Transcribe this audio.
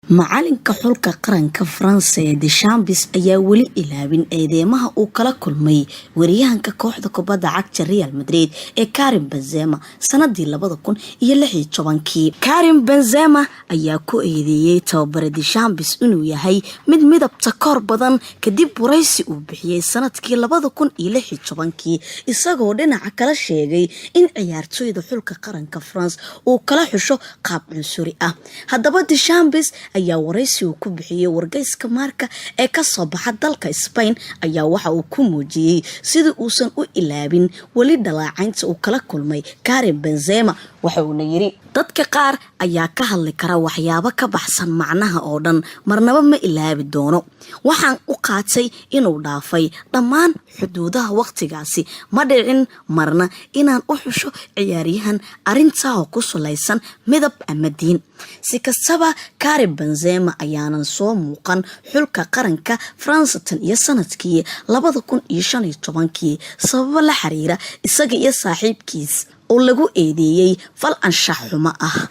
Macalinka xulka qaranka Faransa ee Deschamps ayaa weli ilaawin eedeymaha uu kala kulmay weeraryahanka kooxda kubadda cagta Real Madrid ee Karim Benzema sanadii 2016-kii. Karim Benzema ayaa ku eedeeyey tababare Deschamps inuu yahay mid midabta koor badan, kadib waraysi uu bixiyey sanadkii 2016-kii, isagoo dhinaca kala sheegay in ciyaartoyda xulka qaranka France uu kala xusho qaab cunsuri ah. Haddaba, Deschamps ayaa waraysi uu ku bixiyey wargeyska Marca ee kasoo baxa dalka Spain ayaa waxa uu ku muujiyey sidii uusan u ilaabin weli dhaleecaynta uu kala kulmay Karim Benzema. Waxa uuna yiri: "Dadka qaar ayaa ka hadli kara waxyaabo ka baxsan macnaha oo dhan. Marnaba ma ilaabi doono. Waxaan u qaatay inuu dhaafay dhammaan xuduudaha waqtigaasi. Ma dhicin marna inaan u xusho ciyaaryahan arrintaa oo ku salaysan midab ama diin." Si kastaba, Karim Benzema ayaanan soo muuqan xulka qaranka Faransa tan iyo sanadkii 2015-kii, sababo la xiriira isaga iyo saaxiibkiis oo lagu eedeeyey fal anshax xumo ah.